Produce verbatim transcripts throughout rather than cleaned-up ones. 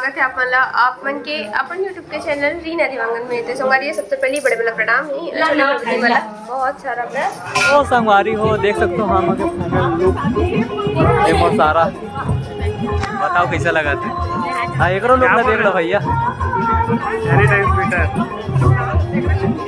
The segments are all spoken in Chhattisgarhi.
स्वागत हे आप मन ला, आप मन के अपन YouTube के चैनल रीना देवांगन में। तो संगवारी, सबसे पहले बड़े वाला प्रणाम हे, छोटे वाला बहुत सारा प्यार। ओ संगवारी हो, देख सकते हो हम के final look। ये मोर सारा, बताओ कैसा लगा थे? हाँ, एकरो look ला देख लो भैया। Very nice बेटा।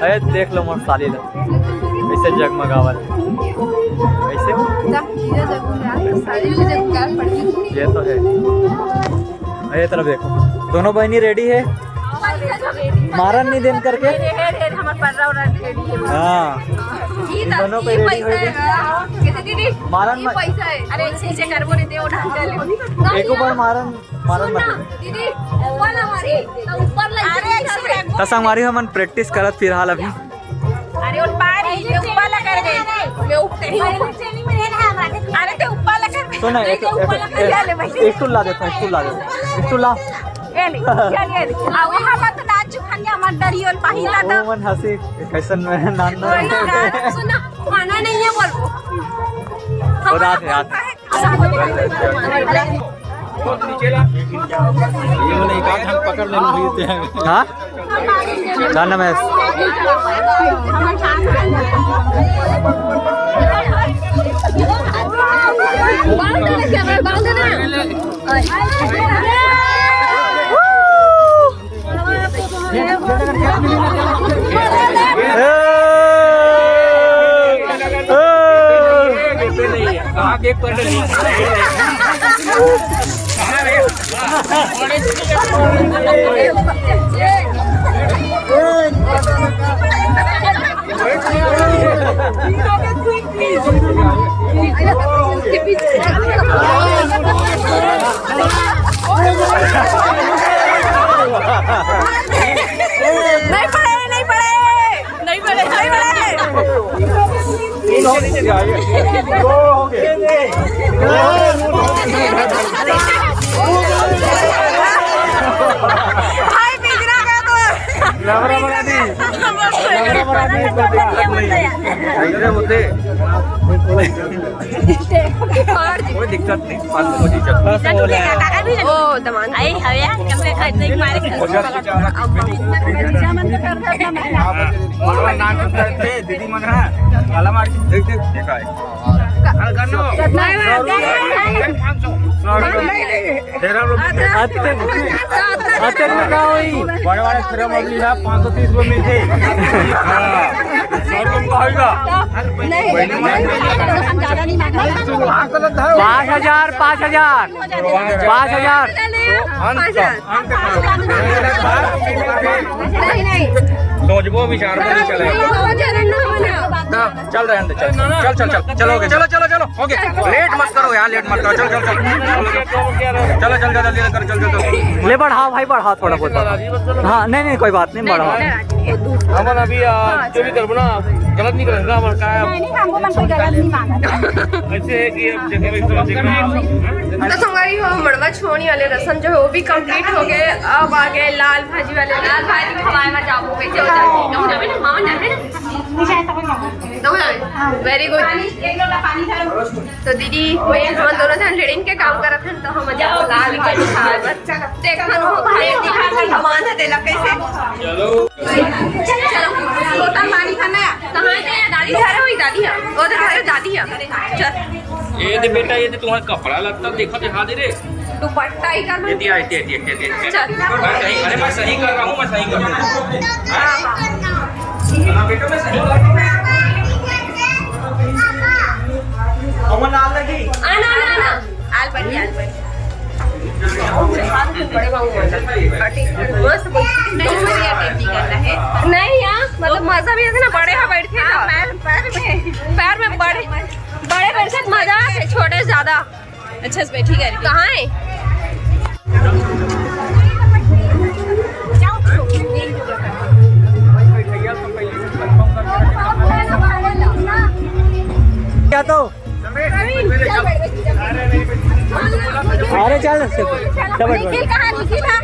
अरे देख लो मोर साली ला, कैसे जगमगावत हे। कैसे हो? ये तो है। ये तरफ देखो, दोनों बहनी ready है, मारन नहीं देन करके। हाँ, दोनों पे ready हो गए। मारन मत। पैसा है। अरे, ऐसे, ऐसे करबो रे, दे, उठा के ले। एक बार मारन, मारन मत। दीदी, ऊपर ना मारी, तो ऊपर लग। अरे, ऐसे। त संगवारी, हमन practice करत फिलहाल अभी। अरे, उन पार ही, मैं ऊपर ला कर गई। मैं ऊपर ही। अरे, ते ऊपर ला कर। सुन ना, एक, एक, एक, एक stool ला देता हूँ, stool ला देता हूँ, stool ला। ए ले, चल, ए ले। आ, वहाँ मत नाच, चुखनिया मत डरियो, पहिला तो। वो मन हंसी, कैसन में नाम ना। सुन ना, खाना नहीं है, बोल। बता दे यार। ये वाला एक आध हम पकड़ लेना, भेजते हैं। हाँ? धन्यवाद। नहीं पड़े, नहीं पड़े, नहीं पड़े, नहीं पड़े। भाई बिगड़ा गया तो। लबरा बना दी। लबरा बना दी। कोई दिक्कत नहीं, पाँच सौ पच्चीस चल। ओ, दमान। आई हवे, कम से कम एक मारे। भैया, नाम करते, दीदी मंगरा, काला मार के देख, देख, देखा है। सौ रुपये। तेरह रुपये। अतक में का होई? बड़े वाले तेरह में भी है, पाँच सौ तीस में मिल जाए। हाँ। सौ रुपये में का होएगा? नहीं, नहीं, हम ज़्यादा नहीं मांगा। पाँच हजार, पाँच हजार। पाँच हजार। नहीं, नहीं। सोचबो विचारबो नहीं चले। चल रहे हैं, चल, चल, चल, चल, चलो, okay, चलो, चलो, चलो, okay, late मत करो यार, late मत करो, चल, चल, चल, चलो, चल, चल, जल्दी करो, चल, चल, चल। ले बढ़ाओ भाई, बढ़ाओ थोड़ा बहुत, बढ़ाओ। हाँ, नहीं, नहीं, कोई बात नहीं, बढ़ाओ। हमन अभी, आ, जो भी करबो ना, गलत नहीं करेंगे, हमन का है। नहीं, नहीं, हमको मन कोई गलत नहीं माना। ऐसे है कि अब जगह में तो जगह। तो संगवारी हो, मड़वा छोड़ने वाले रसम जो है वो भी complete हो गए। अब आ गए लाल भाजी वाले। लाल भाजी खवाए में जाबो, कैसे हो जाए? हम जाबे ना, मामा जाबे ना। तो हो जाबे। Very good। तो दीदी, मैं, हम दोनों जन लड़िन के काम करत हन, तो हम जाबो लाल भाजी खाए बर। देख, हम भाई दिखा के सामान है, देला कैसे। चलो। चलो, तोता पानी खाना है। कहाँ है तेरा दादी? घर है, वही दादी है। वो तो घर है, दादी है। चल। ये दे बेटा, ये दे तुम्हारा कपड़ा लगता, देखो, दिखा दे रे। दुपट्टा ही कर। ये दिया, ये दिया, ये दिया, ये दिया। चल। मैं सही, अरे, मैं सही कर रहा हूँ, मैं सही कर रहा हूँ। हाँ, हाँ। हाँ, बेटा, मैं सही कर रहा हूँ। अमन, आल लगी। आना, आना, आना। आल बड़ी, आल बड़ी। मस्त बोल। नहीं, बढ़िया टेंटी करना है। नहीं यार, मतलब मजा भी आता ना, बड़े यहाँ बैठ के। हाँ, पैर, पैर में। पैर में बड़े, बड़े बैठ के मजा आते, छोटे ज्यादा। अच्छा, इस पे ठीक है। कहाँ है? क्या तो? अरे चल, चल, चल, बैठ, बैठ। निखिल कहाँ? निखिल कहाँ?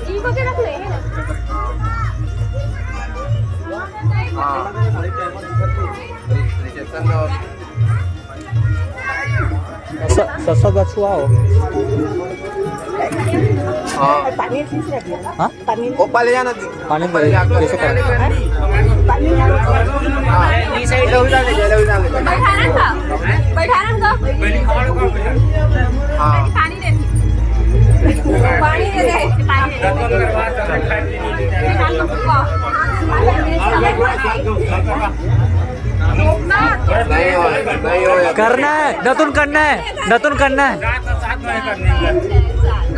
इनको के रख ले, है ना? स-, सस्ता बछुआ हो। हाँ। हाँ? वो पा ले जाना। पानी में कैसे कर? हाँ। बैठा रहा था। बैठा रहा था। हाँ। पानी दे दे। पानी दे दे। नहीं हो, नहीं हो। करना है, नतुन करना है, नतुन करना है।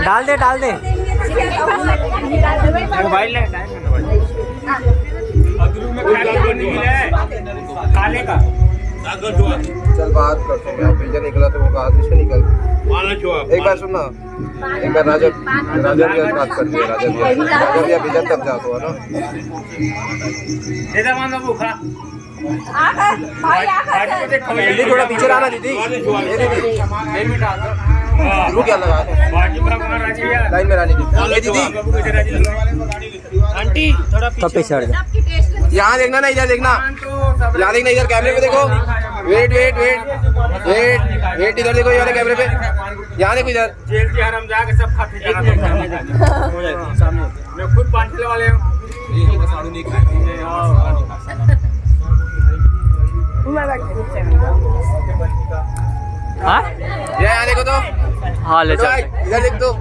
डाल दे, डाल दे। मोबाइल है, टाइम है। अगरू में खाली वो नहीं है, काले का। चल बात करते हैं, पीछे निकला तो वो कहा पीछे निकल। एक बार सुन ना, एक बार राजा, राजा भी बात कर लिया, राजा भी, राजा भी अभी तक जाता हुआ ना। इधर मान लो, वो खड़ा। दीदी, थोड़ा पीछे रहना दीदी। ये दीदी, मेरे भी डाल दो। रुक, क्या लगा दो। लाइन में रहने दीदी। ये दीदी। आंटी, थोड़ा पीछे हट जा। यहाँ देखना ना, इधर देखना। यहाँ देखना, इधर कैमरे पे देखो। Wait, wait, wait, wait, wait, इधर देखो, ये वाले कैमरे पे। यहाँ देखो इधर। जेल के हरामजादे सब खाते हैं। सामने। मैं खुद पांच किलो वाले हूँ। हाँ? ये यहाँ देखो तो। हाँ, ले चल। इधर देख तो।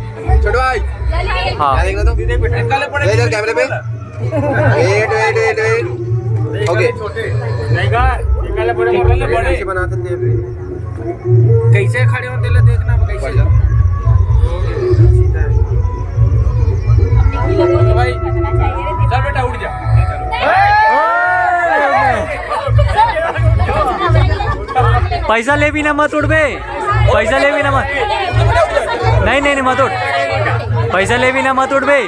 छोटू भाई। हाँ। यहाँ देखना तो। इधर कैमरे पे। Wait, wait, wait, wait. Okay. कैसे बनाते थे? कैसे खड़े होते ले देखना, कैसे? भाई, चल बेटा, उठ जा। पैसा ले भी ना, मत उठ बे। पैसा ले भी ना, मत। नहीं, नहीं, नहीं, मत उठ। पैसा ले भी ना, मत उठ बे।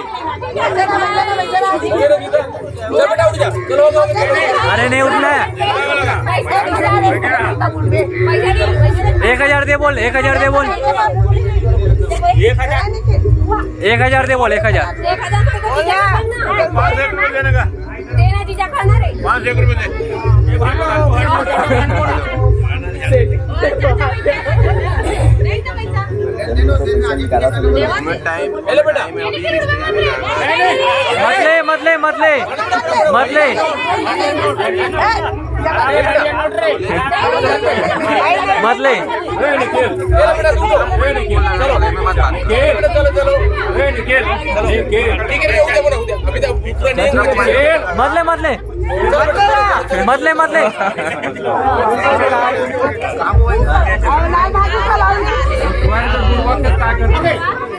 अरे, नहीं उठना है। एक हजार दे बोल, एक हजार दे बोल। एक हजार दे बोल, एक हजार। पाँच सौ एक रुपये देने का। पाँच सौ एक रुपये दे। टाइम। मत ले, मत ले, मत ले, मत ले। मत ले। चलो, चलो, चलो। मत ले, मत ले। मत ले, मत ले।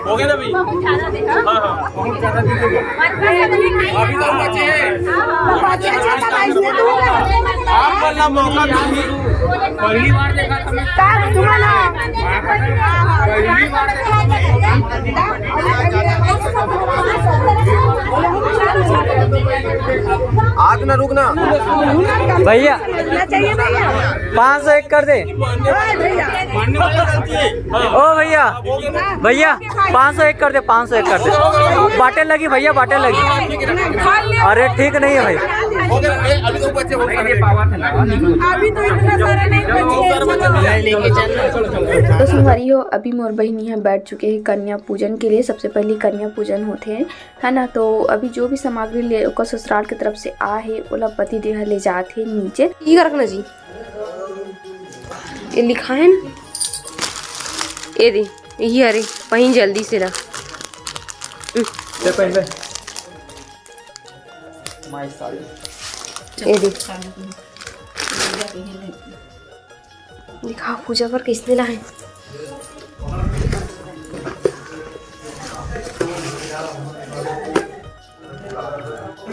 हो गया ना भाई? हाँ, हाँ। अभी तो बचे हैं। आप वाला मौका तो नहीं। पहली बार देखा था मैं। पहली बार देखा था मैं। आज ना रुकना। भैया, पाँच सौ एक कर दे। ओ भैया, भैया, पाँच सौ एक कर दे, पाँच सौ एक कर दे। बाटे लगी भैया, बाटे लगी। अरे ठीक नहीं है भाई। अभी तो इतना सारा नहीं बचे। तो संगवारी हो, अभी मोर बहिन यहाँ बैठ चुके हैं कन्या पूजन के लिए। सबसे पहले कन्या पूजन होते हैं, है ना। तो अभी जो भी सामग्री ले ओकर ससुराल के तरफ से आ है, ओला पति देव ह ले जात हे नीचे। ई का रखना जी, ये लिखा है ना, ये दे, यही अरे पहिन जल्दी से ला। ले पहिन ले। ये दे। दिखाओ पूजा बर कइसने लाए।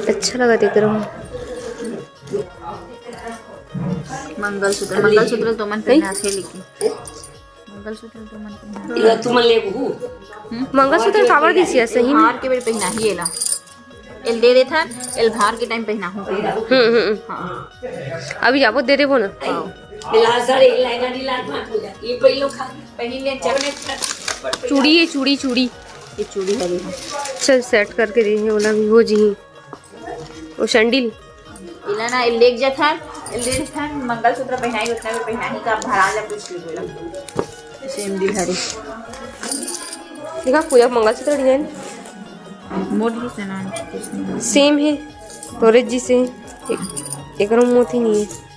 अच्छा लगा देख रहा हूँ। मंगलसूत्र, मंगलसूत्र तो मन पहनाथे लेकिन। मंगलसूत्र तो मन पहना। इला तुमन लेबहू? हम्म? मंगलसूत्र काबर दिस या सही में? हार के बेर पहना ही एला। एल दे देथन, एल भार के टाइम पहनाहूं। हम्म, हम्म, हम्म। हाँ। अभी जाबो दे देबो ना। हाँ। मिला सर, एक लाइन आदि लात मत हो जा। ये पहलो खा, पहले चपल। चूड़ी, ये चूड़ी, चूड़ी। ये चूड़ी हवे। चल, सेट करके दे, ओला भी हो जी। ओ संडिल। इला ना, ए लेग जाथन, लेडीज फैन मंगलसूत्र पहनाई, उतना भी पहनाई का भरा जा कुछ नहीं बोला। सेम दिल हरी। देखा, पूजा मंगलसूत्र डिजाइन मोट ही से ना कुछ नहीं। सेम है तोरे जी से। एक, एकरो मोती नहीं है।